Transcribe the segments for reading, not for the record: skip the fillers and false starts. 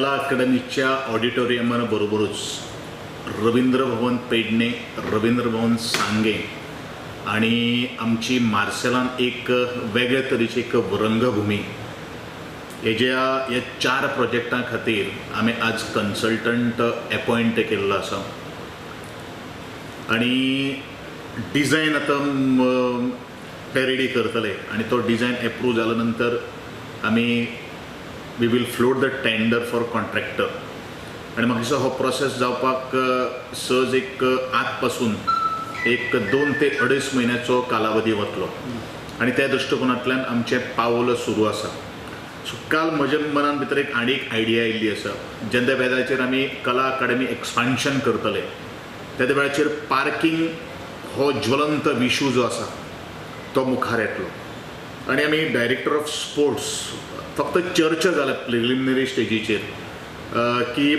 कला अकादमीच्या ऑडिटोरियमा बरोबरूच रवींद्र भवन पेडणे, रवींद्र भवन सांगें आनी आमची मार्सेलान एक वेगळे तरेची एक रंगभुमी हेज्या ह्या चार प्रोजेक्टां खातीर आमी आज कन्सल्टंट एपॉयंट केल्लो आसा आनी डिझायन आतां ते रेडी करतले आनी तो डिझायन एप्रूव जाल्या नंतर आमी we will float the tender for contractor. आनी म्हाका दिसता हो प्रोसेस जावपाक सहज एक आत पासून एक 2 ते अडेच म्हयन्याचो कालावधी वतलो आनी त्या दृश्टिकोनांतल्यान आमचें पावल सुरू आसा. सो काल म्हज्या मनान भितर एक आनी एक आयडिया आयिल्ली आसा. जेन्ना वेळाचेर आमी कला अकादमी एक्सपान्शन करतले, त्या वेळाचेर पार्कींग हो ज्वलंत विशू जो आसा तो मुखार येतलो आनी आमी डायरेक्टर ऑफ स्पोर्ट्स फक्त चर्चा जाल्या प्रिलिमिनरी स्टेजीचेर की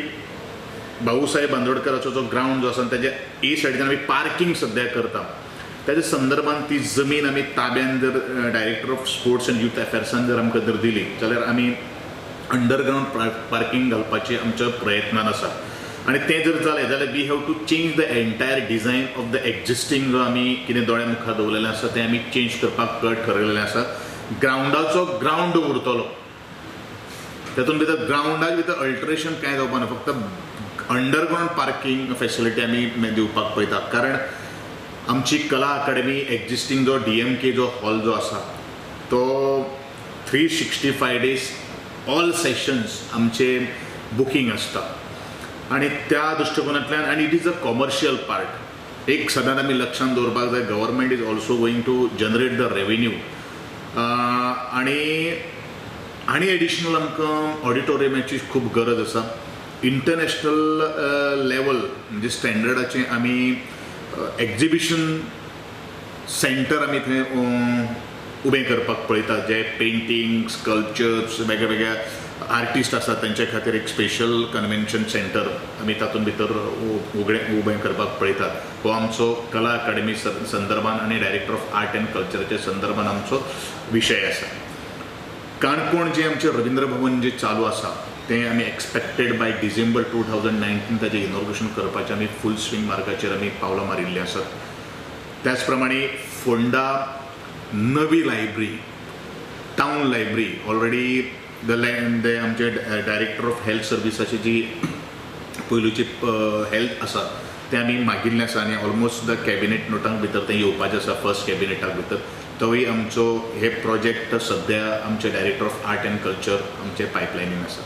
भाऊसाहेब बांदोडकराचो जो ग्रावंड जो आसा, तेज्या ए सायडीन आमी पार्कींग सद्या करता, तेज्या संदर्भान ती जमीन आमी ताब्यान जर Director of Sports and Youth अफेर्सान जर आमकां जर दिली जाल्यार आमी अंडरग्रावंड पार्कींग घालपाचे आमच्या प्रयत्नान आसा. आनी तें जर जालें जाल्यार we have to change the entire design of the existing जो आमी कितें दोळ्या मुखार दवरलेलें आसा, तें आमी चेंज करपाक ठरयलेलें आसा. ग्रावंडाचो ग्रावंड उरतलो, तातूंत भितर ग्रावंडाक भितर अल्टरेशन कांय जावपा ना. फक्त अंडरग्रावंड पार्कींग फेसिलिटी आमी दिवपाक पळयतात, कारण आमची कला अकादमी एक्झिस्टींग जो डीएमके जो हॉल जो आसा तो 365 days all sessions आमचे बुकींग आसता. आनी त्या दृश्टिकोनांतल्यान आनी it is a commercial part, एक सदांच आमी लक्षांत दवरपाक जाय, government is also going to generate the revenue. आनी एडिशनल आमकां ऑडिटोरियमाची खूब गरज आसा. इंटरनॅशनल लेवल म्हणजे स्टँडर्डाचें आमी एक्झिबिशन सेंटर आमी थंय उबें करपाक पळयतात, जे पेंटींग, स्कल्पचर्स, वेगळ्या वेगळ्या आर्टिस्ट आसात, तेंच्या खातीर एक स्पेशल कन्व्हेन्शन सेंटर आमी तातूंत भितर उगडें उबें करपाक पळयतात. हो आमचो कला अकादमी संदर्भान आनी डायरेक्टर ऑफ आर्ट अँड कल्चराच्या संदर्भान आमचो विशय आसा. काणकोण जें आमचें रवींद्र भवन जें चालू आसा, तें आमी expected by December 2019 ताजें इनॉग्रेशन करपाचें आमी फूल स्विंग मार्गाचेर आमी पावलां मारिल्लीं आसात. त्याच प्रमाणे फोंडा नवी library, town library, already the land ते आमचे डायरेक्टर ऑफ हेल्थ सर्विसाची जी पयलूची हेल्थ आसा तें आमी मागिल्लें आसा आनी ऑलमोस्ट the cabinet नोटांक भितर तें येवपाचें आसा, फर्स्ट कॅबिनेटाक भितर. तोवूय आमचो हे प्रोजेक्ट सद्या आमचे Director of Art and Culture आमचे पायपलायनीन आसा.